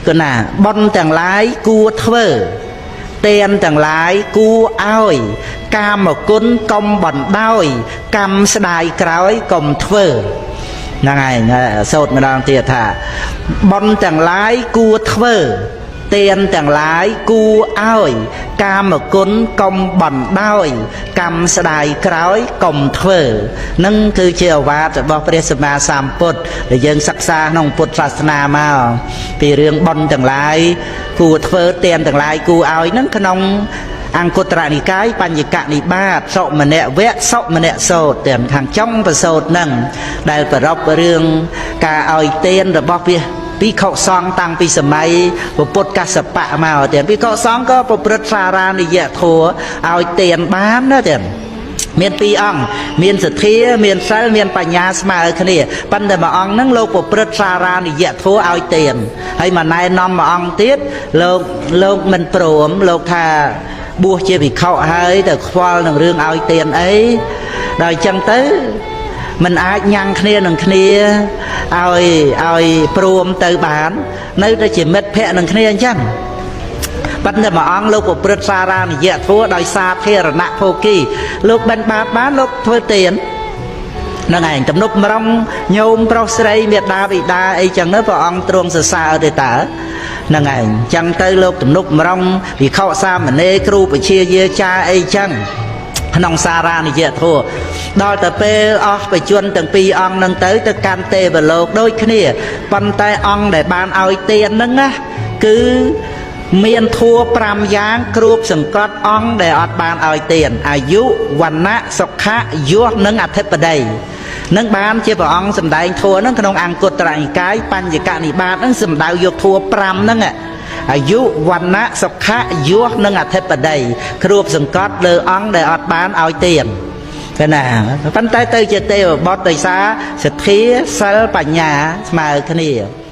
គណាបុណ្យទាំងឡាយគួរធ្វើទានទាំងឡាយគួរឲ្យកាមគុណកុំបណ្ដោយកម្មស្ដាយក្រោយកុំធ្វើហ្នឹងឯងសូត្រម្ដងទៀតថាបុណ្យទាំងឡាយគួរធ្វើទានទាំងឡាយគួរឲ្យកាមគុណកុំបណ្ដោយកម្មស្ដាយក្រោយកុំធ្វើនឹងគឺជាឱវាទរបស់ព្រះសម្មាសម្ពុទ្ធដែលយើងសិក្សាក្នុងពុទ្ធសាសនាមកពីរឿងបុណ្យទាំងឡាយគួរធ្វើទានទាំងឡាយគួរឲ្យនឹងក្នុងអង្គត្រនិកាយបញ្ញកនិបាតសុមនវៈសុមនសោតទាំងខាងចុងប្រសូតនឹងដែលប្រពរឿងការឲ្យទានរបស់ព្រះភិក្ខុសង្ឃតាំងពីសម័យពុទ្ធកសបៈមកទៀតភិក្ខុសង្ឃក៏ប្រព្រឹត្តសារ៉ានិយធัวឲ្យទានបានណាទៀតមានពីរអង្គមានសទ្ធាមានសិលមានបញ្ញាស្មើគ្នាប៉ុន្តែមួយអង្គហ្នឹងលោកប្រព្រឹត្តសារ៉ានិយធัวឲ្យទានហើយមកណែនាំមួយអង្គទៀតលោកមិនព្រមលោកថាបួសជាភិក្ខុហើយទៅខ្វល់នឹងរឿងឲ្យទានអីដល់អញ្ចឹងទៅមិនអាចញ៉ាំងគ្នានឹងគ្នាឲ្យព្រមទៅបាននៅតែជាមិត្តភក្តិនឹងគ្នាអញ្ចឹងប៉ុន្តែមួយអង្គលោកប្រព្រឹត្តសារ៉ានិយធัวដោយសាធារណភោគីលោកបិណ្ឌបាតបានលោកធ្វើទានហ្នឹងឯងទំនប់ម្រុងញោមប្រុសស្រីមេដាបិតាអីចឹងទៅព្រះអង្គទ្រង់សរសើរទេតើហ្នឹងឯងចឹងទៅលោកទំនប់ម្រុងវិខសាមណេរគ្រូបជាយាចាអីចឹងក្នុងសារ៉ានិយធัวដល់ទៅពេលអស់បជនទាំងពីរអង្គនឹងទៅកាន់ទេវលោកដូចគ្នាប៉ុន្តែអង្គដែលបានឲ្យទានហ្នឹងណាគឺមានធัว5យ៉ាងគ្របសង្កត់អង្គដែលអត់បានឲ្យទានអាយុវណ្ណៈសុខៈយសនិងអធិបតីនឹងបានជាព្រះអង្គសម្ដែងធัวហ្នឹងក្នុងអង្គត្រនិកាយបញ្ញកនិបាតហ្នឹងសម្ដៅយកធัว5ហ្នឹងអាយុវណ្ណៈសុខៈយសនិងអធិបតីគ្របសង្កត់លើអង្គដែលអត់បានឲ្យទានទេណាប៉ុន្តែទៅជាទេវបុត្រដោយសារសទ្ធាសិលបញ្ញាស្មើគ្នា។